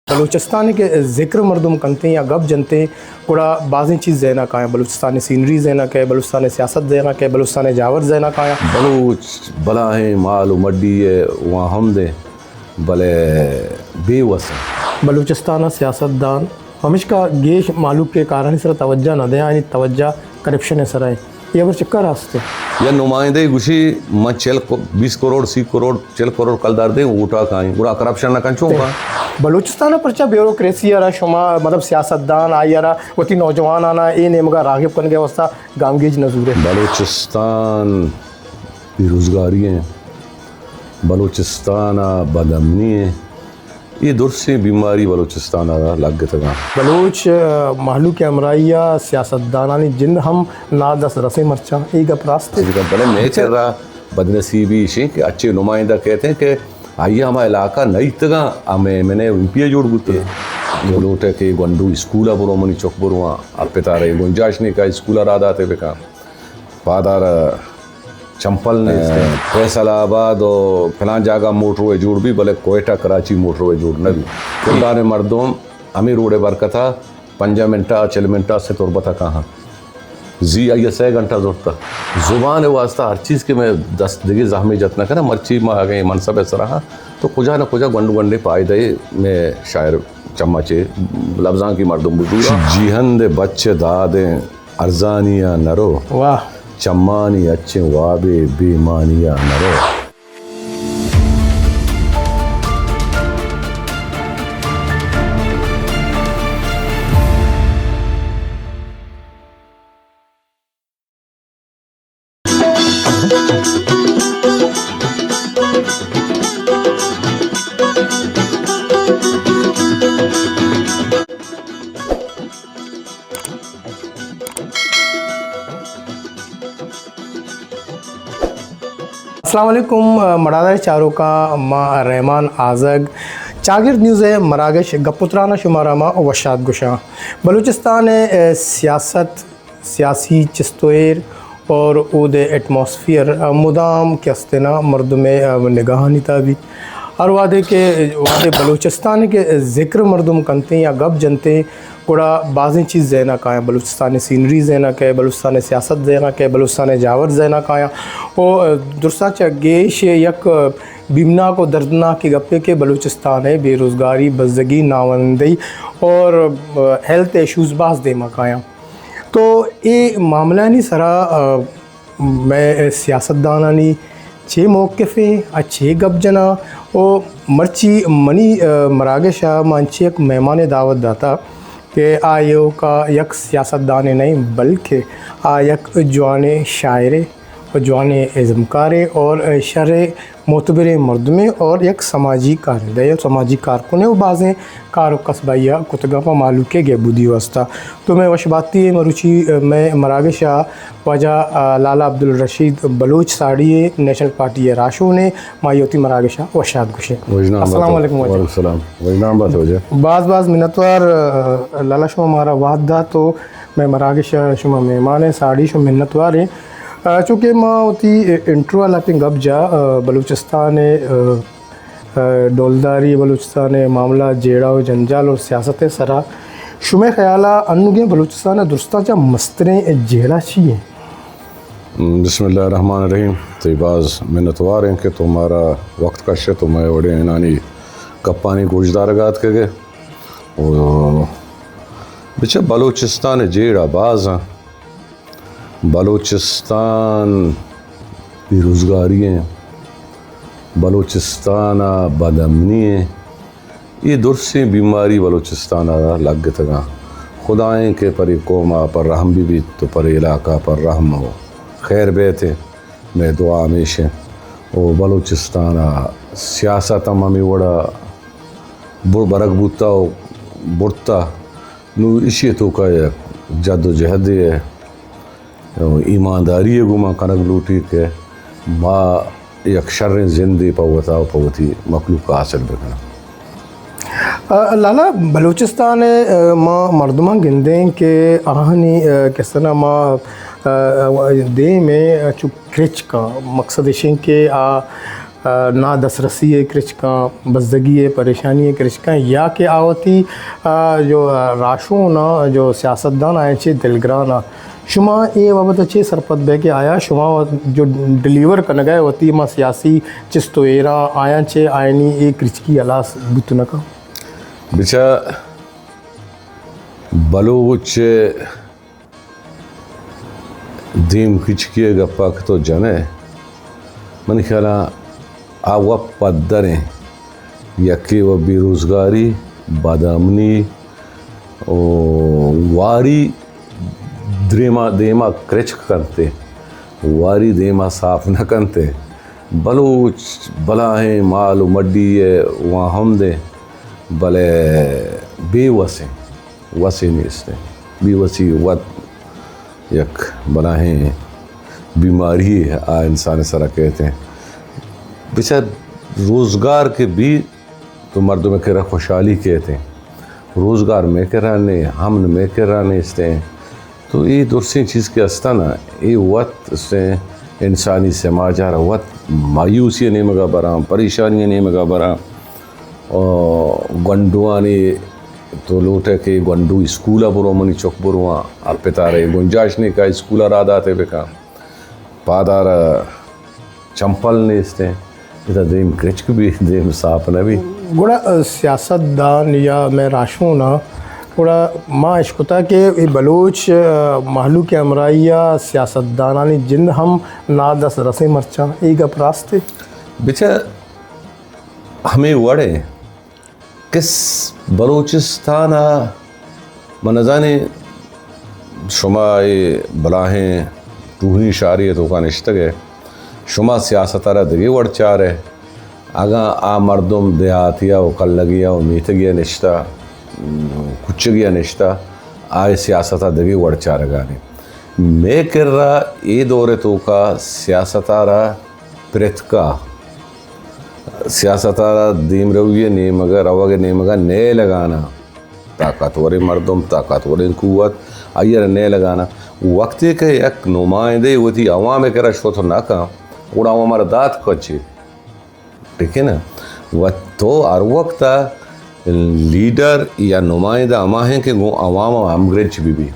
بلوچستان کہ ذکر مردم کنتیں یا گپ جنتیں، گڑا بازیں چیز ذہن ءَ کایاں۔ بلوچستان ءِ سینری ذہن ءَ کئے، بلوچستان ءِ سیاست ذہن ءَ کئے، بلوچستان ءِ جاور ذہن ءَ کایاں۔ بلوچ بلاہیں مال و مڈی ءِ واہند ایں، بلے بے وس ایں۔ بلوچستان ءِ سیاست دان پمشکا گیش مہلوک ءِ کارانی سرا توجہ نہ دیاں، آیانی توجہ کرپشن ءِ سرا ایں۔ اے ہبر چکا راست ایں؟ یا نمائندہ گوشی، من چل کو-، بیست کروڑ، سی کروڑ، چل کروڑ کلدار دیں، ووٹا کائیں۔ گڑا کرپشن نہ کن چون کن؟ بلوچستان ءَ پرچا بیوروکریسی ءَ را شما، مطلب، سیاست دان آئی ءَ را وتی نوجوانانا اے نیمگا راغب کنگ ءِ واسطہ گامگیج نہ زورے؟ بلوچستان بے روزگاری ایں، بلوچستان ءَ بدامنی ایں، اے درسیں بیماری بلوچستان ءَ لگتگاں۔ بلوچ، آ، مہلوک ءِ ہمراہی ءَ سیاستدانانی جند ہم نادست رسیں مرچاں۔ اے گپ راست ایں؟ بلے مئے کرا بدنصیبی ایش ایں کہ اچے نمائندہ کئیت ایں کہ آئی ءَ ہما علاقہ نہ دیتگاں، ہمے ایم این اے، ایم پی اے جوڑ بوتگ۔ تو لوٹ ئے کہ گونڈو اسکول ءَ برو، منی چک برواں، آ پت ءَ را اے گنجائش نیں کہ اسکول ءَ راہ دات ئے بکن۔ پادار چمپل نیست۔ فیصل آباد و پلان جاگہ موٹروے جوڑ بی، بلے کوئٹہ کراچی موٹروے جوڑ نہ بی۔ کلدار ءِ مردم ہمے روڈ ءِ برکت ءَ پنجاہ منٹ ءَ، چل منٹ ءَ سے تربت ءَ کاہاں۔ زی آئی ءَ سے گھنٹہ زرتہ۔ زبان ءِ واسطہ ہر چیز کہ مئے دست دگہ زحمے جت نہ کناں، مرچی ما اگاں اے منصب ءِ سرا ہاں تو کجا نہ کجا گونڈ گونڈیں فائدہ مئے شاعر چما چے لبزانکی مردم بزوراں۔ جیہند ءِ بچ ءِ دادیں ارزانی ءَ نہ رو۔ واہ۔ چمانی اچیں وابے بے مانی ءَ نہ رو۔ السلام علیکم، مڑادار چاروکاں، ما رحمان آزگ، چاگرد نیوز ءِ مراگش گپ و تران ءَ شمارا ما وشات گوشاں۔ بلوچستان ءِ سیاست، سیاسی چست و ایر اور اود ءِ ایٹماسفیئر مدام کہ استنا مردم ءِ نگاہانی تہا بیت۔ ہر وہدے کہ وہدے بلوچستان کہ ذکر مردم کنتیں یا گپ جنتیں، گڑا بازیں چیز ذہن ءَ کایاں۔ بلوچستان ءِ سینری ذہن ءَ کئے، بلوچستان ءِ سیاست ذہن ءَ کئے، بلوچستان ءِ جاور ذہن ءَ کایاں۔ و درستا چہ گیش یک بیمناک و دردناک گپے کہ بلوچستان ءِ بے روزگاری، بزگی، ناوندی اور ہیلتھ ایشوز باز دیما کایاں۔ تو اے معاملہانی سرا، آ، مئے سیاستدانانی چے موقف ایں، آ چے گپ جناں؟ و مرچی منی، آ، مراگش ءَ ما انچیں یک مہمانے دعوت داتا کہ آ ایوکا یک سیاستدانے نہ ایں، بلکہ آ یک جوانیں شاعرے و جوانیں ازمکارے اور شریں معتبریں مردمے اور یک سماجی کارندہ، یک سماجی کارکنے و بازیں کار و کسب آئی ءَ کتگاں پہ مہلوک ءِ گہبودی واسطہ۔ تو مئے وش باتی ایں مروچی، مئے مراگش ءَ واجہ، آ، لالا عبدالرشید بلوچ ساڑی ایں، نیشنل پارٹی ءِ راہشونے، ما آئی ءَ وتی مراگش ءَ وشات گوشیں۔ وژنام بات۔ السلام علیکم واجہ۔ وعلیکم السلام۔ وژنام بات واجہ۔ باز باز منتوار، آ، لالا شما مارا وہد دات و مئے مراگش ءَ شما مہمان ایں، ساڑی شما منتوار ایں۔ آ، چونکہ ما وتی انٹرو ءَ لہتیں گپ جا، آ، بلوچستان ءِ، آ، آ، ڈولداری، بلوچستان ءِ معاملہ، جیڑہ و جنجال اور سیاست ءِ سرا شمئے خیال ءَ انوگیں بلوچستان ءِ درستاں چہ مستریں جیڑہ چی ایں؟ بسم اللہ الرحمن الرحیم۔ تئی باز منتوار ایں کہ تو مارا وقت کش ئے، تو مئے وڑیں انانی گپانی گوشدارگ ءَ اتکگ ئے۔ و بچہ بلوچستان ءِ جیڑہ باز ایں۔ بلوچستان بے روزگاری ایں، بلوچستان ءَ بدامنی ایں، اے درسیں بیماری بلوچستان ءَ لگتگاں۔ خدائیں کہ پرے قوم ءَ پر رحم بہ بیت و پرے علاقہ ءَ پر رحم و خیر بیت ایں۔ مئے دعا ہمیش ایں۔ و بلوچستان ءِ سیاست ہم ہمے وڑ ءَ بر-، برگ بوتہ و برتہ۔ نوں ایشی ءِ توکا یک جد و جہدے ءِ ایمانداری ءِ گوما کنگ لوٹی کہ ما یک شریں زندے پہ وتا و پہ وتی مخلوق ءَ حاصل بکناں۔ آ، لالا، بلوچستان ءِ، آ، ما مردماں گندیں کہ آہانی، آ، کسنا ما، آ، دیم ءَ چو کرچ کاں، مقصد ایش ایں کہ آ، نادسترسی ءِ کرچکاں، بزگی ءِ پریشانی ءِ کرچکاں، یا کہ آ وتی، آ، جو راہشون ءَ، جو سیاستدان آیاں چہ دلگران ءَ۔ شما اے بابت ءَ چے سرپد بئے کہ آیا شما جو ڈیلیور کنگ ءَ وتی ما سیاسی چست و ایراں آیاں چہ آیانی اے کرچکی ہلاس بوت نہ کن؟ بچا بلوچ دیم کچکی ءِ گپا کہ تو جنئے، منی خیالا آ وت پدریں، یکے و بے روزگاری، بدامنی و واری دریما دیما کرچک کنتے، واری دیما صاف نہ کنتے۔ بلوچ بلاہیں مال و مڈی ءِ واہندیں، بلے بے وسیں۔ وسے نیست انت۔ بے وسی وت یک بلاہیں بیماری آ انسان سرا کیت انت۔ بچار روزگار کہ بی تو مردم کرا خوشحالی کیت انت۔ روزگار مئے کرا نے، امن مئے کرا نیست انت۔ تو اے درسیں چیز کہ استاں نا، اے وت استیں انسانی سماج ءَ را وت مایوسی ءِ نیمگا براں، پریشانی ءِ نیمگا براں۔ و گونڈوانی تو لوٹئے کہ گونڈو اسکول ءَ برو، منی چک برواں، آ پتارا اے گنجائش نے کہ اسکول ءَ راہ داتے بکن، پادارا چمپل نیستیں، ادا دیم کرچک بی، دیم ساپ نہ بی۔ گڑا، ء، سیاست دان یا مئے راہشوناں گڑا ما اشکتا کہ اے بلوچ، ء، مہلوک ہمراہی ءَ سیاست دانانی جند ہم نادست رسیں مرچاں، اے گپ راستے؟ بچار ہمے وڑ ءَ کہ س-، بلوچستان ءَ من نزانیں شما اے بلاہیں ٹوہیں شاری ءِ توکا نشتگ ئے، شما سیاست ءَ را دگہ وڑ چار ئے۔ اگاں آ مردم دیہاتی ءَ و کلگی ءَ و میتگی ءَ نشتہ، کچگی ءَ نشتہ، آ سیاست ءَ دگہ وڑ چارگانے۔ مئے کرا اے دور ءِ توکا سیاست ءَ را پرتکا، سیاست ءَ را دیمروی ءِ نیمگ ءَ، روگ ءِ نیمگ ءَ نیلگانا۔ طاقتوریں مردم، طاقتوریں قوت، آئی ءَ را نیلگانا۔ وقتے کہ یک نمائندہ وتی عوام ءِ کرا شت نہ کن، گڑا عوام ءَ را دات کن چی؟ ٹھیک ہے نا؟ و تو ہر وقت لیڈر یا نمائندہ ہما ہیں کہ گوں عوام ءَ ہمگرنچ بہ بی۔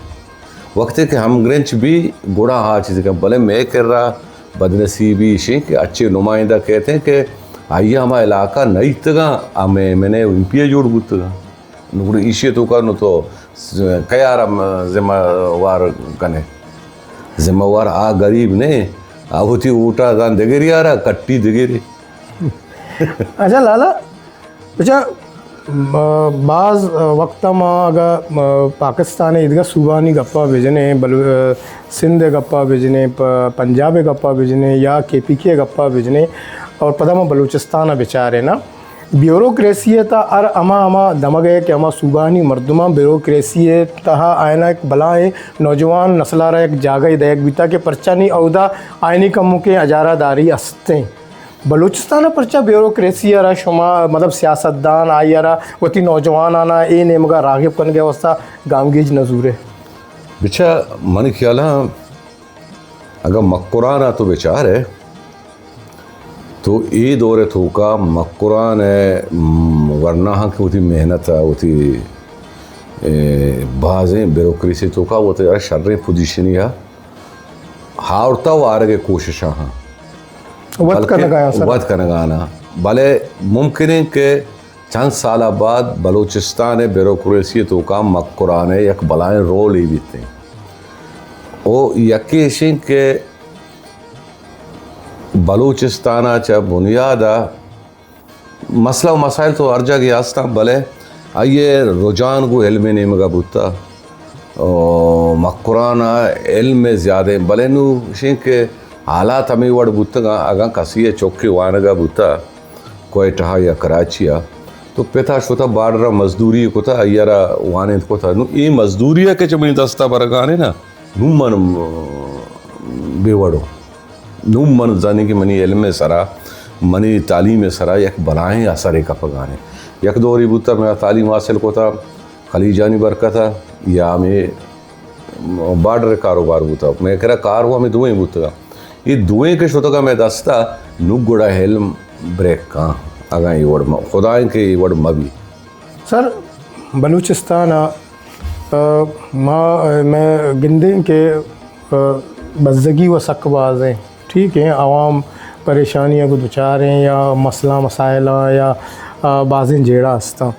وقتے کہ ہمگرنچ بی، گڑا آ چیز کن۔ بلے مئے کرا بدنصیبی ایش انت کہ اچے نمائندہ کئیت انت کہ آئی ءَ ہما علاقہ نہ دیتگاں، ہم ایم این اے، ایم پی اے جوڑ بوتگاں۔ نوں گڑا ایشی ءِ توکا نوں تو س-، کئے ءَ را م-، ذمہ وار کن ئے؟ ذمہ وار آ غریب نہ، آ وتی ووٹ ءَ داں دگرے ءَ را، کٹی دگرے۔ اچھا لالا، اچھا، م-، باز وقت ءَ ما اگاں، م-، پاکستان ءِ ایدگہ صوبہانی گپا بجنیں، بلو-، سندھ ءِ گپا بجنیں، پ-، پنجاب ءِ گپا بجنیں یا کے پی کے ءِ گپا بجنیں، اور پدا ما بلوچستان ءَ بچاریں نا، بیوروکریسی ءِ تہا ہر ہما، ہما دمگ ءَ کہ ہما صوبہانی مردماں بیوروکریسی ءِ تہا آیانا یک بلاہیں نوجوان نسل ءَ را یک جاگہے دئیگ بیتا کہ پرچا نی اودا آیانی کمکیں اجارہ داری استیں۔ بلوچستان ءَ پرچا بیوروکریسی ءَ را شما، مطلب، سیاستدان آئی ءَ را وتی نوجوانانا اے نیمگا راغب کنگ ءِ واستہ گامگیج نہ زورے؟ بچا، منی خیال ءَ اگاں مکران ءَ تو بچارئے، تو اے دور ءِ توکا مکران ءِ، م، ورناہاں کہ وتی محنت ءَ، وتی، اے، بازیں بیوروکریسی توکا وتی ءَ شریں پوزیشنی ءَ ہاورتا و آرگ ءِ کوشش ءَ ہاں۔ وت بلکہ کنگ ءَ آں سر۔ وت کنگ ءَ آں۔ بلے ممکن انت کہ چند سال ءَ بعد بلوچستان ءِ بیوروکریسی ءِ توکا مکران ءِ یک بلاہیں رولے بیتیں۔ او یکے ایش انت کہ بلوچستان ءَ چہ بنیاد ءَ مسئلہ و مسائل تو ہر جاگہ ہستاں، بلے آئی ءِ رجحان گوں علم ءِ نیمگ ءَ بوتہ۔ او مکران ءَ علم زیادہ، بلے نوں ایش انت کہ حالات ہمے وڑ بوتگاں، اگاں کسی ءِ چکے وانگ ءَ بوتہ کوئٹہ ءَ یا کراچی ءَ، تو پت ءَ شتہ بارڈر ءَ مزدوری کتہ، آئی ءَ را وانینت کتہ۔ نوں اے مزدوری ءَ کہ چہ منی دست ءَ برگانے نا، نوں من، م، بے وڑوں۔ نوں من زانیں کہ منی علم ءِ سرا، منی تعلیم ءِ سرا یک بلاہیں اثرے کپگانے۔ یک دورے بوتہ، من تعلیم حاصل کتہ خلیجانی برکت ءَ یا ہمے بارڈر ءِ کاروبار بوتہ۔ مئے کرا کار و ہمے دوئیں بوتگاں۔ اے دوئیں کہ شتگاں مئے دست ءَ، نوں گڑا علم بریک کاں، اگاں اے وڑ م-، خدائیں کہ اے وڑ مہ بی۔ سر، بلوچستان ء، ء، ما، ء، مئے گندیں کہ، ء، بزگی و سک باز ایں، ٹھیک ایں، عوام پریشانی ء گوں دچار ایں یا مسئلہ مسائل ء یا، ء، بازیں جیڑہ استاں،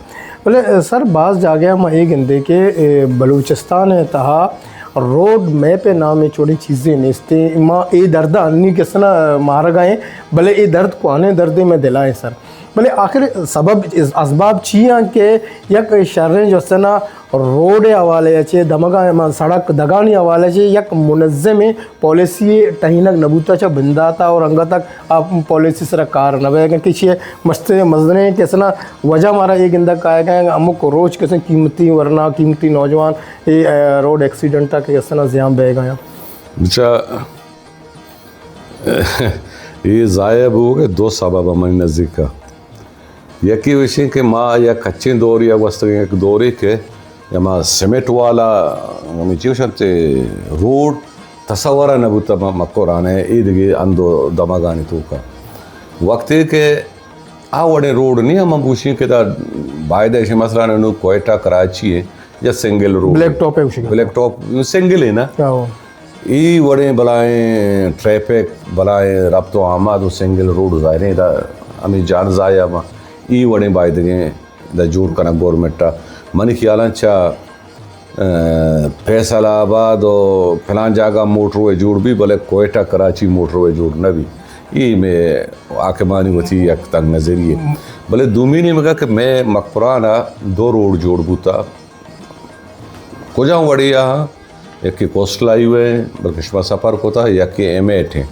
بلے، ء، سر، باز جاگہ ء ما اے گندیں کہ، ء، بلوچستان ء تہا روڈ میپ ء نام ء چوڑیں چیزے نیست ایں۔ ما اے درد ء انی کسنا مارگ ء ایں، بلے اے درد کوانیں دردے مئے دل ء ایں سر۔ بلے آخر سبب، اسباب چی آں کہ یک شریں جسنا روڈ ء حوالے ء چہ دمگاں، سڑک دگانی حوالے ء چہ یک منظمیں پالیسی ٹہینگ نہ بوتا چہ بندات ء، اور انگت تک آ پالیسی سرا کار نہ بیگ کہ چی مست مزنیں کسنا وجہ مارا اے گندگ کائیگ ء، ہمک روچ کسن قیمتی ورنا، قیمتی نوجوان اے، اے، روڈ ایکسیڈنٹ ء کہ کسنا زیان بیگ ء۔ بچا اے ضائع بوگ ء دو سبب ء منی نزیک ء۔ یکے وشیں کہ ما یک کچیں دورے ء گوستگیں، یک دورے کہ ہما سیمنٹ والا، ہمے چی گوشنت، روڈ تصور ء نہ بوتہ م-، مکران ء اے دگہ ہند و دمگانی توکا۔ وقتے کہ آ وڑیں روڈ نی ہم بوشیں کہ دا باید ایشی مثلاً انو کوئٹہ کراچی ہے یا سنگل روڈ بلیک ہے۔ ٹاپ ہے گوشیں۔ بلیک ٹاپ سنگل ہے نا۔ آہو۔ ای وڑیں بلائیں ٹریفک، بلائیں ربط و آماد و سنگل روڈ ظاہر ہے دا ہمیں جان ضائع ما۔ ای وڑیں بایدگیں دا جوڑ کنگ گورنمنٹ ء۔ منی خیالاں چا، ء، فیصل آباد و پلان جاگہ موٹر وے جوڑ بی، بلے کوئٹہ کراچی موٹر وے جوڑ نہ بی۔ ای مے حاکمانی وتی یک تنگ نظری ہے۔ بلے دومی نیمگا کہ مے مکران ء دو روڈ جوڑ بوتا۔ کجام وڑے آ؟ یکے کوسٹل ہائی وے، بلکہ شما سفر کتا، یکے ایم ایٹ ہیں۔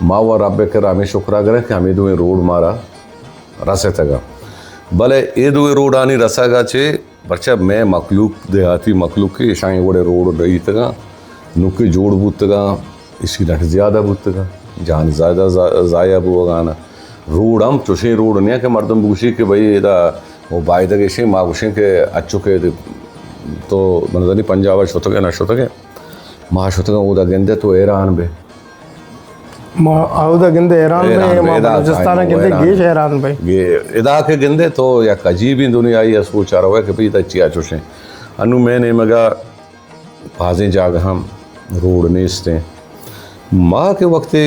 ما و رب کرا ہمیں شکرا کریں کہ ہمیں دوئیں روڈ مارا رسیتگا۔ بلے اے دوئیں روڈانی رسگا چے، پرچہ مئے مخلوق، دیہاتی مخلوق کہ اشاں اے وڑے روڈ رہیتگا، نوکے جوڑ بوتگا، ایکسیڈنٹ زیادہ بوتگا، جان زیادہ زا-، ضائع بوگانا۔ روڈ ہم چوشیں روڈ نہیں کہ مردم بگوشی کہ بھئی ادا وہ بایدگ ایشیں، ما گوشیں کہ اچو کہ تو منزلی پنجاب شتگے نہ شتگے، ما شتگا اودا گندے تو حیران بے۔ ما اودا گندے حیران بے، ما بلوچستان گندے گیش حیران بے۔ ادا کہ گندے تو یک عجیبیں دنیائی ء سوچ ء روئے کہ بھئی ادا چیا چوشیں۔ انو مئے نیمگا بازیں جاگہ ہم روڈ نیست ہیں۔ ما کہ وقتی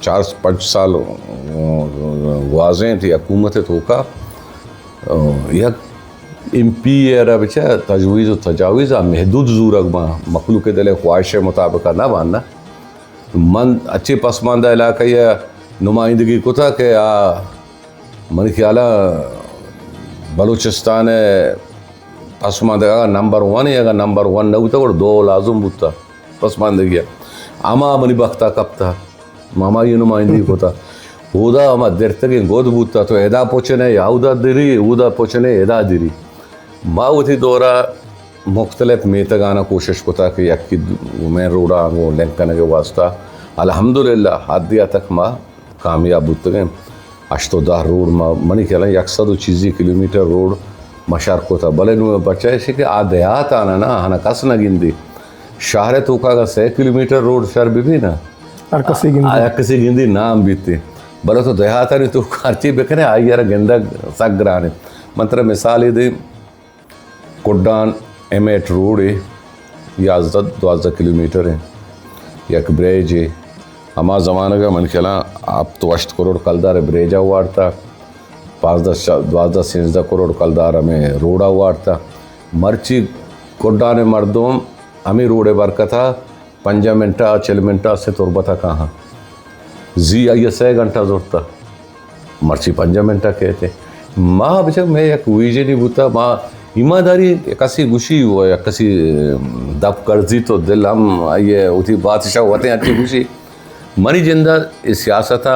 چار پنچ سال گوازیں تھی حکومت توکا، یک ایم پی اے را بچا تجویز و تجاویز آ محدود زورگ باں، مخلوق دل خواہش مطابق نہ باں نا۔ من اچے پسماندہ علاقہ یا نمائندگی کتا کہ آ منی خیالا بلوچستان پسماندگا نمبر ون ہے، اگر نمبر ون نہ بوتا گڑا دو لازم بوتا پسماندگی۔ ہما منی بختا کپتا۔ ما ہمائی نمائندگی کتا۔ اودا ہما درتگیں گد بوتا، تو ادا پچنے یا اودا دری، اودا پچنے ادا دری۔ ما وتی دورا مختلف میتگانا کوشش کتا کہ یکی مین روڈا گوں لنک کنگے واسطہ۔ الحمدللہ حدیا تک ما کامیاب بوتگیں۔ ہشت و دہ روڈ ما، منی خیالا یک سد و چیزی کلومیٹر روڈ ما شر کتا۔ بلے نوں بچہ ایشی کہ آ دیہات آنا نا، آنا کس نہ گندی۔ شہر توکا اگا سئے کلومیٹر روڈ شر بہ بی نا، ہر کسی گندی۔ آ، ہر کسی گندی نام بیتی۔ بلے تو دیہاتانی توکا ہرچی بکنے، آئی را گندگ سک گرانے۔ من ترا مثالے دیں، کڈان ایم ایٹ روڈے، یازدہ دوازدہ کلومیٹر ہیں، یک بریجے۔ ہما زمانگا من خیالا ہپت و ہشت کروڑ کلدار بریجا وارتا، پانزدہ، دوازدہ، سیزدہ کروڑ کلدار ہمیں روڈا وارتا۔ مرچی کڈان مردم ہمیں روڈ برکتا پنجاہ منٹا، چل منٹا سے تربت ء کاہاں۔ زی آئی ء سئے گھنٹہ زرتا۔ مرچی پنجاہ منٹا کہتے۔ ما بچا میں یک ویژنی بوتا، ما ایمانداری کسی گوشی و یک کسی دپ کرزی تو دل ہم آئیے ہوتی بادشاہ ہوتے ہیں اچھی گوشی۔ منی جندہ اس سیاست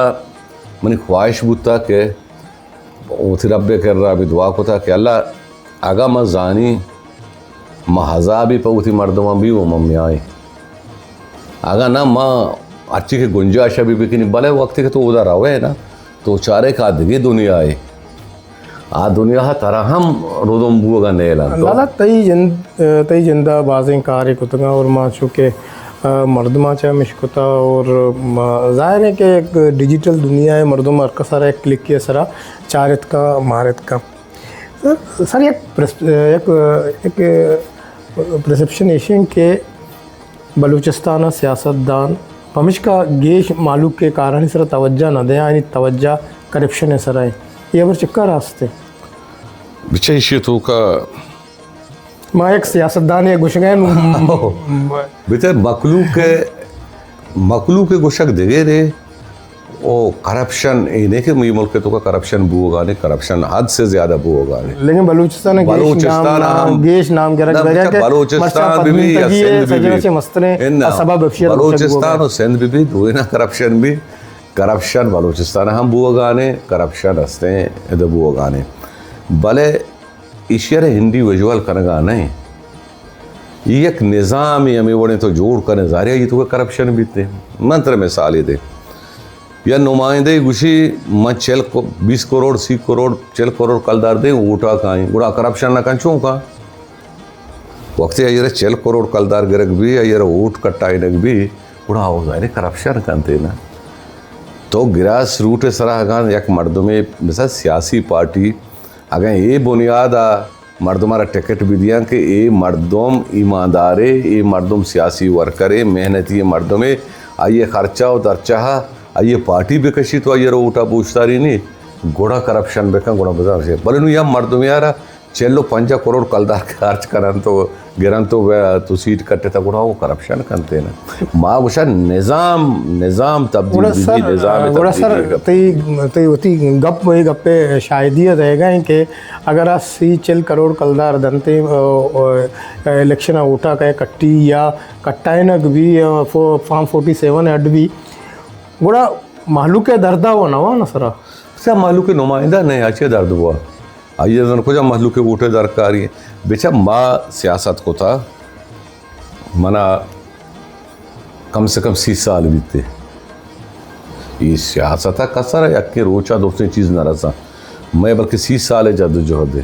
منی خواہش بوتا کہ وتی رب ء کرا ہمے دعا کتا کہ اللہ اگاں من زانی من عذابی پہ وتی مردماں بی و من میائیں، اگاں نہ من ہرچی کہ گنجائش بی بکنی، بلے وقتی کہ تو اودا روئے نا تو چارے کہ آ دگہ دنیا ہے، آ دنیا ترا ہم ردم بوگا نیلن تو۔ لالا تئی جند، تئی جندا بازیں کارے کتگاں اور ما چونکہ مردماں چہ ہمیش کتا اور م-، ظاہر ہے کہ یک ڈیجیٹل دنیا ہے، مردم ہر کس ءَ را یک کلکے ءِ سرا چارت کن، مارت کن۔ سر، سر، یک پرس-، یک، یک پرسپشن ایش انت کہ بلوچستان ءِ سیاست دان پمشکا گیش مہلوک ءِ کارانی سرا توجہ نہ دے، آیانی توجہ کرپشن ءِ سرا انت۔ اے ہبر چکا راست انت؟ بچہ ایشی توکا ما یک سیاستدانے ءَ گوشگ ءَ نوں۔ بچہ مخلوق ءِ، مخلوق ءِ گوشگ دگرے۔ او کرپشن، اے نہ کہ مئی ملک ءِ توکا کرپشن بوگانے، کرپشن حد سے زیادہ بوگانے۔ لیکن بلوچستان ءَ گیش بلوچستان نام، ہم گیش نام گرگ نہ، بچہ کہ بلوچستان مرچاں بھی، بھی یا پدمنتگی ءِ سندھ بھی سجن بھی۔ چہ مستریں اناں، سبب افشی ءَ گوشگ بلوچستان بوگا۔ و سندھ بھی، بھی دوئیناں کرپشن بھی، کرپشن بلوچستان ءَ ہم بوگانے، کرپشن ہستیں ادھر بوگانے۔ بلے ایشی ءَ را انڈیویجول کنگا نہ ایں۔ اے یک نظامے، ہمے وڑیں تو جوڑ کنے، ظاہر ہے، اے تو کرپشن بیتے۔ من ترا مثالے دے۔ یا نمائندہ گوشی، من چل کو-، بیست کروڑ، سی کروڑ، چل کروڑ کلدار دے، ووٹا کائیں۔ گڑا کرپشن نہ کن، چون کن؟ وقتی آئی را چل کروڑ کلدار گرگ بی، آئی را ووٹ کٹائینگ بی، گڑا او ظاہر ہے کرپشن کنتے نا۔ تو گراس روٹ سرا اگاں یک مردمے، مثلا سیاسی پارٹی، اگاں اے بنیاد ءَ مردم ءَ را ٹکٹ بہ دیاں کہ اے مردم ایماندارے، اے مردم سیاسی ورکرے، محنتی مردمے، آئی ءِ خرچہ و درچہ ءَ آئی ءِ پارٹی بہ کشی تو آئی ءَ را ووٹ ءَ بوشتاری نی، گڑا کرپشن بہ کن، گڑا بزاں۔ بلے نوں یا مردمے ءَ را چل و پنجاہ کروڑ کلدار خرچ کنن تو گرن تو، تو سیٹ کٹتا، گڑا او کرپشن کنتے نا۔ ما گوشا نظام، نظام تبدیل گڑا بی، سر، نظام گڑا تبدیل سر، بی۔ تئی، تئی وتی گپ، اے گپ ءِ شاہدی ءَ دئیگا ایں کہ اگر آ سی چل کروڑ کلدار دنتے، آ، آ، الیکشن ءَ ووٹا کئے کٹی یا کٹائینگ بی، آ، فو-، فارم فورٹی سیون اڈ بی، گڑا مہلوک ءِ درد ءَ و نہ وان سرا۔ سر، مہلوک ءِ نمائندہ نہ، آ چے درد بوا؟ آئی ءَ زن کجا مہلوک ءِ ووٹ ءِ درکاری؟ بچا ما سیاست کتا، منا کم سے کم سی سال بیتے۔ اے سیاست ءَ کسر ءَ یکیں روچ ءَ درستیں چیز نہ رساں۔ مئے بلکہ سی سال ءِ جد و جہد ءَ۔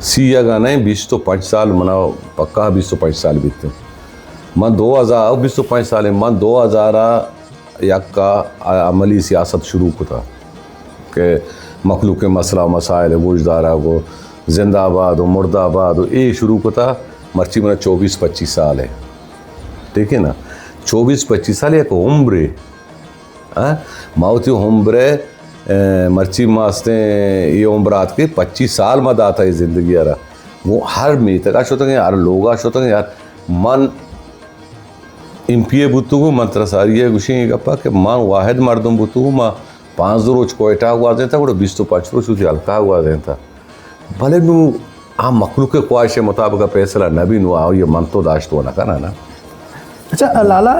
سی اگاں نہ، بیست و پنچ سال، منا پکا بیست و پنچ سال بیتے۔ من دو ہزار، بیست و پنچ سال، من دو ہزار ءُ یک ءَ عملی سیاست شروع کتا کہ مخلوق ءِ مسئلہ و مسائل ءَ گوش دارگ و زندہ باد و مردہ باد و اے شروع کتا۔ مرچی منا چوبیس پچیس سال ہے، ٹھیک ہے نا؟ چوبیس پچیس سال یک عمرے، ہاں؟ ما وتی عمر ءَ، اے، مرچی ما استیں اے عمر آتکے پچیس سال ما داتا اے زندگی ءَ را۔ گوں ہر میتگ ءَ شتگیں، ہر لوگ ءَ شتگیں، ہر من ایم پی اے بوتگوں، من ترا ساری ءَ گوشیں اے گپا کہ من واحد مردم بوتگوں، ما پانزدہ روچ کوئٹہ ءَ گوازینتا، گڑا بیست و پنچ روچ وتی حلقہ ءَ گوازینتا۔ بلے نوں آ مخلوق ءِ خواہش ءِ مطابق فیصلہ نہ بی، نوں آئی ءَ من تو داشت و نہ کناں نا۔ اچھا، لالا،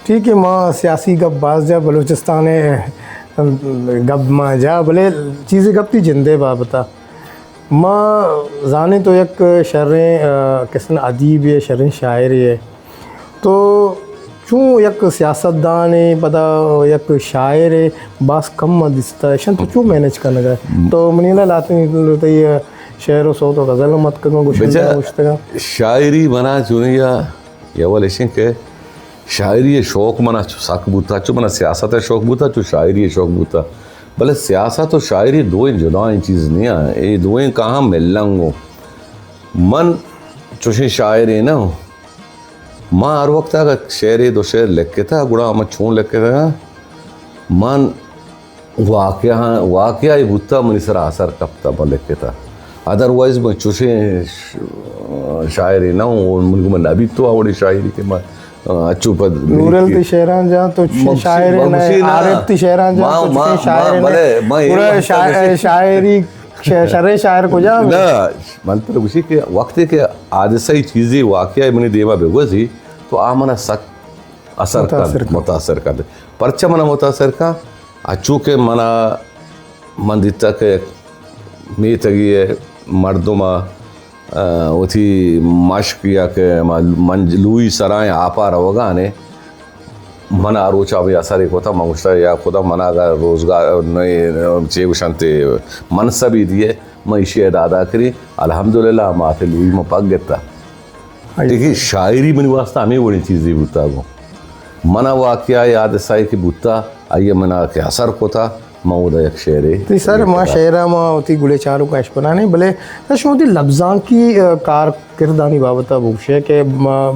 ٹھیک ہے، ما سیاسی گپ باز جا بلوچستان ءِ گپ ما جا، بلے چیزے گپ تئی جندے بابت ءَ۔ ما زانیں تو یک شریں، آ، کسن ادیبے ئے، شریں شاعرے ئے۔ تو چون یک سیاستدانے، پدا یک شاعرے، باز کم ما دیستا، ایشاں تو چون مینج کنگا ئے؟ تو منی لا لاتیں تئی شعر و سوت و غزل ہم اتکگاں، گوشندہ بچا گوشتگاں۔ شاعری منا چونیا، یا اول ایشیں کہ شاعری ءِ شوق منا چو سک بوتا، چو منا سیاست ءِ شوق بوتا، چو شاعری ءِ شوق بوتا۔ بلے سیاست و شاعری دوئیں جدائیں چیز نہ ایں، اے دوئیں کاہاں ملنگ اوں۔ من چوشیں شاعرے نہ اوں۔ ما ہر وقت اگہ شعرے دو شعر لکھتا، گڑا من چون لکھتا، من واقعہ، واقعہ ای بوتا منی سرا اثر کپتا، من لکھتا۔ ادروائز من چوشیں ش-، شاعرے نہ اوں، من گما نہ بیت تو آ وڑیں شاعری کہ من اچو پد نورل تئی شعراں جاں تو چوشیں شاعرے نہ، عارف تئی شعراں جاں تو چوشیں شاعرے نہ۔ گڑا شاعری، ش-، شریں شاعر کجام؟ نہ، من ترا گوشی کہ وقتے کہ حادثہ ای چیزے واقعہ منی دیما بگوزی تو آ منا سک اثر کنت، متاثر کنت۔ پرچا منا متاثر کنت؟ اچو کہ منا، من دیتا کہ میتگی ءِ مردم ءَ، آ، وتی مشک یا کہ ما-، من لوئی سرائیں آپا روگانے، من آ روچا ہمے اثرے کتا، من گوشتا، یا خدا، منا اگہ روزگار، نئے، چے گوشنتے، منصبی دیئے، من ایشی ءَ دادا کری، الحمدللہ، ما تے لوئی من پک گتا۔ دیکھیں، شاعری منی واسطہ ہمے وڑیں چیزے بوتا گوں۔ منا واقعہ ء حادثہ ء کہ بوتا، آئی ء منا کہ اثر کتا، من اودا یک شعرے تئی سر، ما لکھتا۔ شعر ء ما وتی گلیں چاروکاں اش کنانے، بلے سر شما وتی لبزانکی، ء، کارکردانی بابت ء بگوشے کہ ما،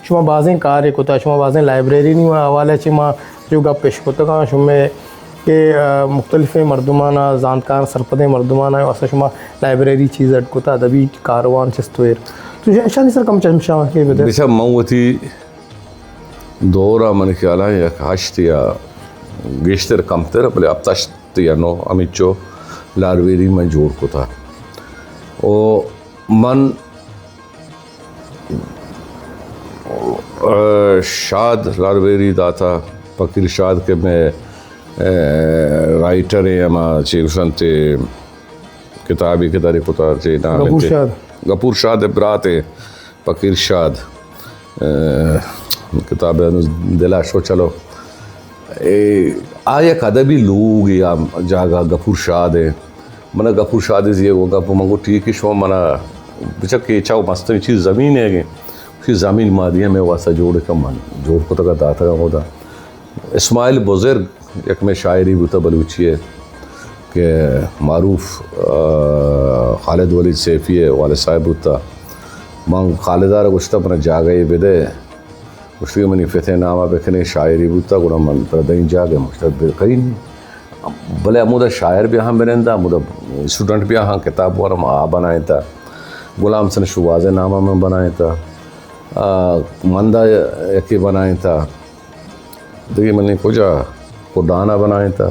شما بازیں کارے کتا، شما بازیں لائبریری نی حوالہ چہ ما جو گپ اش کتگاں، شمے کہ، ء، مختلفیں مردمانا، زانتکار سرپدیں مردمانا واسطہ شما لائبریری چیز اڈ کتا، ادبی کاروان چست و ایر۔ تو اشانی سر کم چشمشاں کے بدے؟ بچا من وتی دور ء من خیال ء یک ہشت یا گیشتر کمتر، بلے ہپت ہشت یا نو ہمینچو لائبریری من جوڑ کتا۔ و من، ء، شاد لائبریری داتا، فقیر شاد کہ میں، ء، رائٹر ہیں، ہما چی گوشنت کتابی کہ داری کتا، چی نام غفور انت؟ شاد۔ غفور شاد برات ہیں۔ فقیر شاد، ء، کتاب ء ہنوز دل ء شو چلو۔ اے، آ یک ادبی لوگے آ جاگہ غفور شاد ء۔ من ء غفور شاد ء زی ء گوں گپ من گو ٹھیک ہے شما من ء بچک کہ چاو مستریں چیز زمین ہے گے۔ اسی زمین ما دیا میں واسطہ جوڑ کم من جوڑ کتگ ء داتگ ء ہودا۔ اسماعیل بزرگ یک مئے شاعری بوتہ بلوچی ء کہ معروف، آ، خالد ولید سیفی ء والد صاحب بوتہ۔ من خالد ء را گوشتہ، من جاگہ ء بدے، گوشتی منی پت ء نام ء بکنے، شاعری بوتہ، گڑا من ترا دئیں جاگہ، من گوشتہ بکئین۔ بلے ہمودا شاعر بیا ہم بنندہ، ہمودا اسٹوڈنٹ بیا ہاں کتاب والا ما آ بنائینتہ، غلام حسن شوہاز ء نام ء من بنائینتہ، آ، مندا یکے بنائینتہ۔ دگہ منی کجا کڈان ء بنائینتہ۔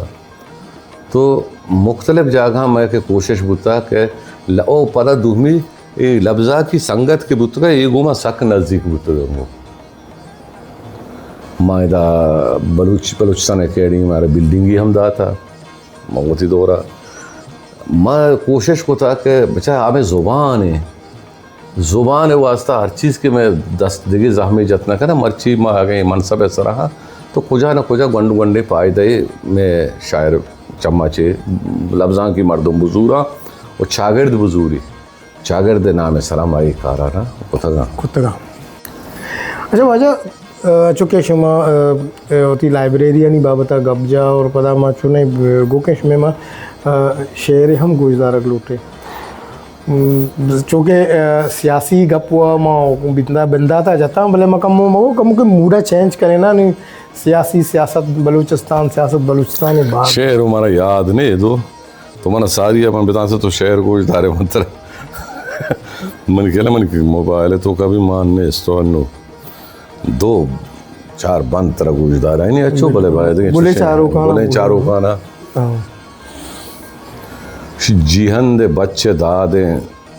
تو مختلف جاگہاں مئے کہ کوشش بوتا کہ ل-، او پدا دومی اے لبزانکی سنگت کہ بوتگا، اے گوما سک نزدیک بوتگا۔ ما ادا بلوچ، بلوچستان اکیڈمی مارا بلڈنگی ہم داتا۔ ما وتی دورا ما کوشش کتا کہ بچا ہمیں زبان ہے، زبان ء واسطہ ہر چیز کہ مئے دست دگہ زحمے جت نہ کناں، مرچی ما اگاں اے منصب ء سرا ہاں تو کجا نہ کجا گونڈ گونڈیں پائدہ ء مئے شاعر چما چے لبزانکی مردم بزوراں و چاگرد بزوری، چاگرد ء نام ء سرا ما اے کارانا کتگاں۔ کتگاں۔ اچھا واجہ، ء، چونکہ شما، ء، ء، وتی لائبریریانی بابت ء گپ جا اور پدا ما چونیں گوکیں شمے ما، ء، شعرے ہم گوشدارگ لوٹے۔ م، چونکہ، ء، سیاسی گپ و ما بندا، بنداتا جتاں، بلے ما کمو، مگو کمو کہ موڈا چینج کرینا، نی سیاسی، سیاست بلوچستان، سیاست بلوچستان بات۔ شعر و مارا یاد نہیں دو، تو من ساری من بدان سے تو شعر گوش دارے من تر۔ من کہلا من موبائل تو کبھی مان نہیں استو انو۔ دو چار بند ترا گوش دارائینی اچو، بلے باید گلیں چاروکانا۔ گلیں چاروکانا۔ ہاں۔ جیہند بچ دادیں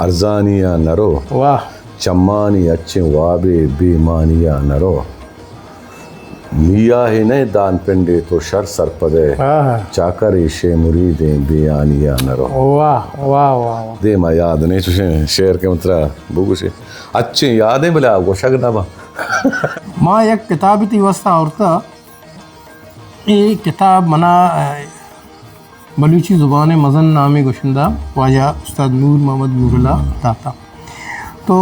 ارزانی ء نرو۔ واہ۔ چمانی اچیں وابے بے مانی ء نرو۔ میاہے نئے دان پنڈے تو شر سرپدے۔ آہا۔ چاکر ایشے مریدیں بے آنی ء نرو۔ واہ، واہ، واہ، واہ۔ دیما یاد نہیں چوشیں شعر کہ من ترا بگوشے۔ اچیں یادیں بلے آ گوشگ نہ باں۔ ما یک کتابے تئی واسطہ آورتہ۔ اے کتاب منا، ء، بلوچی زبان ء مزن نامیں گشندہ واجہ استاد نور محمد نورل ء داتا۔ تو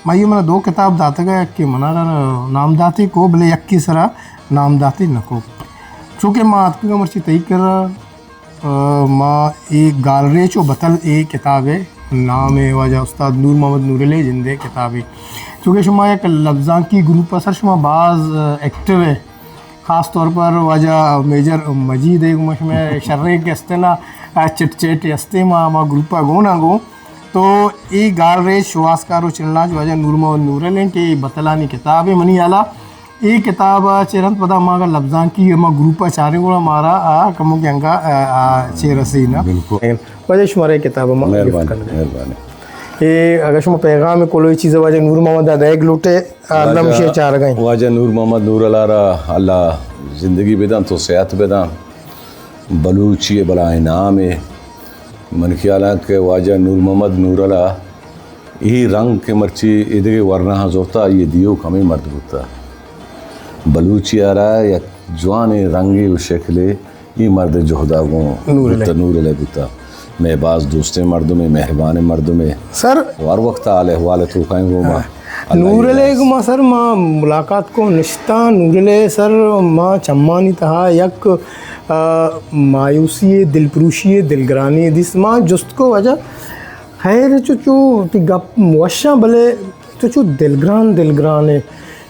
مئے منا دو کتاب داتگ ء، یکے منا را نام داتے کو، بلے یکے سرا نام داتے نہ کو۔ چونکہ ما اتکگاں مرچی تئی کرا، ء، ما اے گالریچ و بتل اے کتاب ء نام ء واجہ استاد نور محمد نورل ء جند ء کتاب ء۔ چونکہ شما یک لبزانکی گروپ ء سر شما باز، ء، ایکٹیو ء، خاص طور پر واجہ میجر مجید ء گوما شما شریں کہ استنا، ء، چٹ چیٹ استیں ما، ما گروپ ء گونا گوں۔ تو اے گالریچ شوہازکار و چنلاج واجہ نور محمد نورل انت کہ اے بتلانی کتاب ء منی حالا اے کتاب ء چہ رند پدا ما اگاں لبزانکی ہما گروپ ء چاریں گڑا مارا آ کمو کہ انگا، آ، آ، چہ رسی نا۔ بالکل۔ واجہ شمارا اے کتاب ء ما گفٹ مہربانی، کنگ ء۔ مہربانی۔ اے اگاں شما پیغام کلوئی چیز واجہ نور محمد ء دئیگ لوٹے، آ، واجہ، لمشے چارگ ء۔ واجہ نور محمد نورل ء را اللہ زندگی بدنت و صحت بدنت۔ بلوچی ء بلاہیں نامے۔ من خیال ء کہ واجہ نور محمد نورل ء اے رنگ کہ مرچی ایدگہ ورناہاں زرتہ، آئی ء دیوک ہمے مرد بوتہ۔ بلوچی ء را یک جوانیں رنگے و شکلے اے مرد ء جہد ء گوں نورل ء۔ بوتہ، نورل ء بوتہ۔ مئے باز دوستیں مردمے، مہربانیں مردمے۔ سر۔ و ہر وقت حال احوال ء توکائیں گوں ما۔ ہاں۔ اللہ نور علیہ گما سر ما ملاقات کو نشتہ، نور علیہ سر ما چمانی تہا یک، آ، مایوسی، دلپروشی، دلگرانی دیست۔ ما جست کو واجہ خیر چو، چو تی گپ وشاں، بلے تو چو دلگران، دلگران ہے۔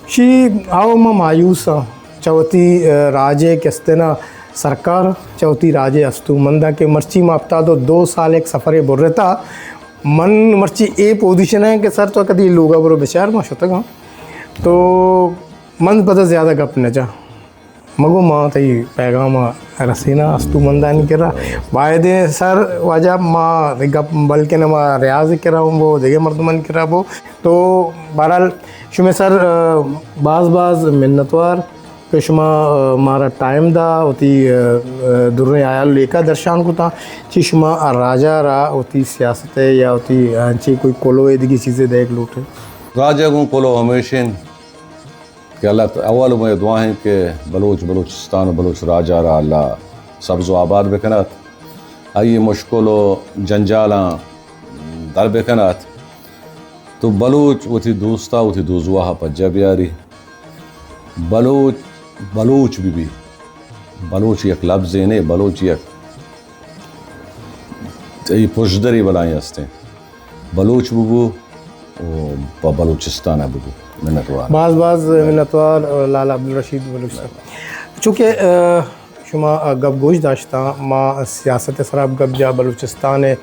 شی آو ما مایوس ہاں۔ چہ وتی، آ، راجے کستنا سرکار، چہ وتی راجے استومنداں کہ مرچی ما ہفتاد و دو سال یک سفرے برتا۔ من مرچی اے پوزیشن ہے کہ سر تو کدی لوگا برو بچار ما شتگاں۔ تو من پدا زیادہ گپ نہ جا۔ مگو ما تئی پیغام رسینا استومندانی کرا۔ بایدیں سر واجہ ما گپ بلکن ما ریاض کرا ہم بو، دیگہ مردمان کرا بو۔ تو بہرحال شمے سر، آ، باز باز منتوار کہ شما، آ، مارا ٹائم دا، وتی، آ، آ، دریں حیال لیکا درشان کتا، چی شما راجا را وتی سیاست یا وتی انچی کوئی کلو دگی چیزے دیگ لوٹے؟ راجا گوں کلو ہمیشن کہ اللہ ت-، اول مئے دعا ہیں کہ بلوچ، بلوچستان و بلوچ راجا را اللہ سبز و آباد بکنات، آئی مشکل و جنجالاں در بکنات۔ تو بلوچ وتی دوستا وتی دوزواہا پجا بیاری۔ بلوچ، بلوچ بہ بی۔ بلوچ یک لبزے نے، بلوچ یک، اے پژدرے بلائیں ہستیں۔ بلوچ ببو و پہ بلوچستان ببو۔ منتوار۔ باز باز منتوار لالا عبدالرشید بلوچ صاحب۔ چونکہ، آ، شما گپ گوش داشتاں، ما سیاست ء سرا گپ جا، بلوچستان ء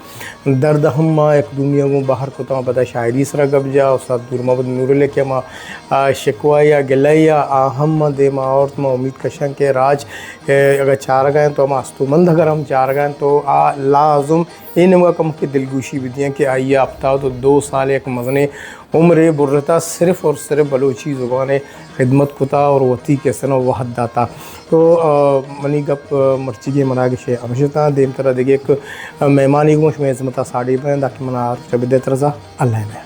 درد ہم ما یک دومی ء گوں بہر کتاں، پدا شاعری سرا گپ جا، استاد نور محمد نورل ء کہ ما، آ، شکوہ یا گلہ یا آ ہم ما دیما آورت، ما امید کشاں کہ راج، آ، اگر چارگا انت تو ہما استومند اگر ہم چارگا انت تو آ لازم اے نیمگا کمکے دلگوشی بدیاں کہ آئی ء ہپتاد و دو سال یک مزنیں عمرے برتا، صرف اور صرف بلوچی زبان ء خدمت کتا اور وتی کسن ء وہد داتا۔ تو، آ، منی گپ، آ، مرچیگیں مراگش ء ہمشتاں، دیمترا دگہ یک، آ، مہمانی گوں شمئے ہزمتا ساڑی بیں، داکہ منا آ روچا بدے ترزا، اللہ ء امان۔